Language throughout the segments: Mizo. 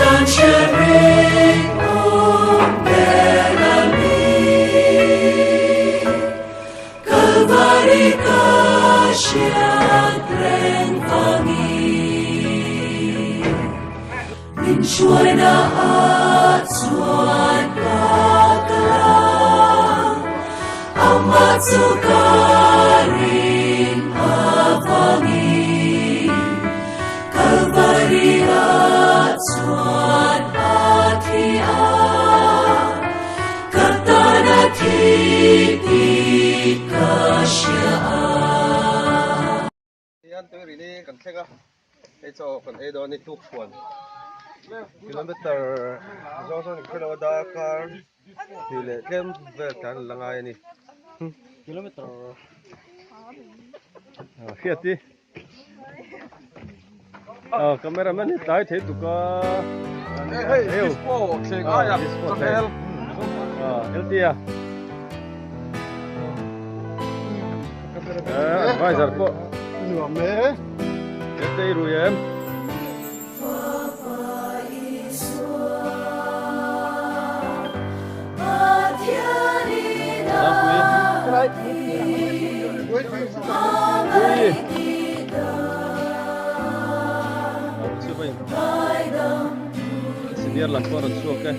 Kan hriat reng awm ber a ni. Kalvari ka hriat reng vangin min hruaina ah chuan ka kal a, amah chu ka ring avangin Kalvari ah chuan a thi a, ka tan a thi tih ka hria a. Hian tui rini kan thleng a, hei chaw kan ei dawn a ni tuk hruan kilometer zawng zawng in khawilo a darkar hnih leh tlem vel tlan la ngai a ni. Kilometer Hriat i. Ah, cameraman hi tlai thei tuk a. Hei hei, disco thleng ai a, chahel. Ah, LT a. Eh, advisor pawh. Nuam e. LT i rui em? Senior lam pawh a rawn chhuak e.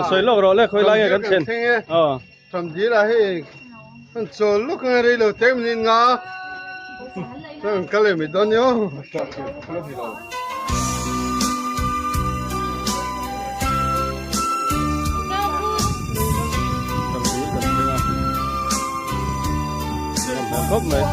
Sawi lawk rawh le khawi lai nge kan thlen. Thamdil ah hei kan chawl lawk ang a rei lo te min in nga chuan kan kal em i dawn nia. Thamdil kan thleng a. Khawp mai.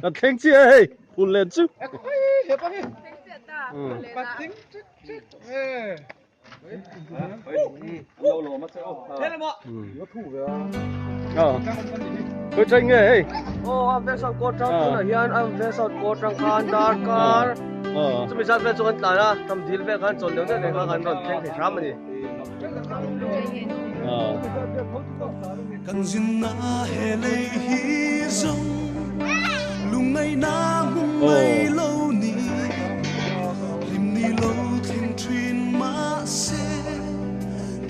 Kan thleng chiah e hei phul len chu. Khoi tang nge hei. Aw a veng south court tang tunah hian a veng south court tang khan darkar chumi zat vel chu kan tlan a tam dil vel khan chawl deuh deuh nen khan kan rawn thleng thei hram a ni. Kan zinna he lei hi zawng lungngaihna hmun mai lo ni hlim ni lo thleng thin mahse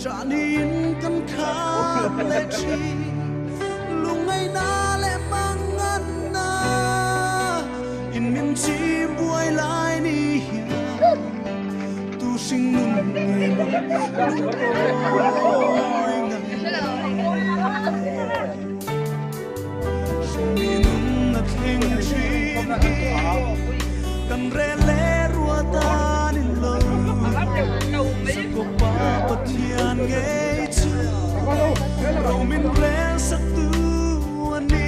chahniin kan khat leh thin lungngaihna leh manganna in min chim buai lai ni hian tu hring nun ngai lungawi ngai hring ni nun a thleng thin hi kan rel leh ruat an in lo Sakawp Pa Pathian ngei chu ro min rel sak tu a ni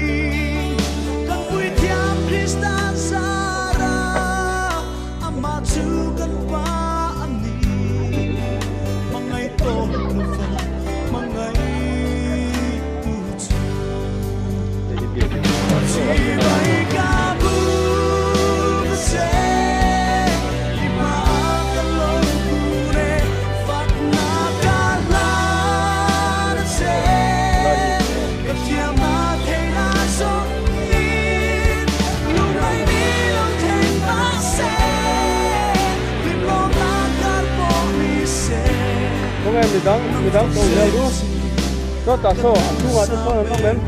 kan puithiam Krista zara amah chu kan pa a ni hmangaih tawp lova hmangaih tu chu chibai ka buk a che i hmaah ka lo kun e fakna ka hlan a che ka thiamna theihna zawngin lungngaih ni lo thleng mahse hlim lawmna kar pawh ni se. Khawnge midang midang ko zel ru. Saw tah saw a chungah te sawn an awm em?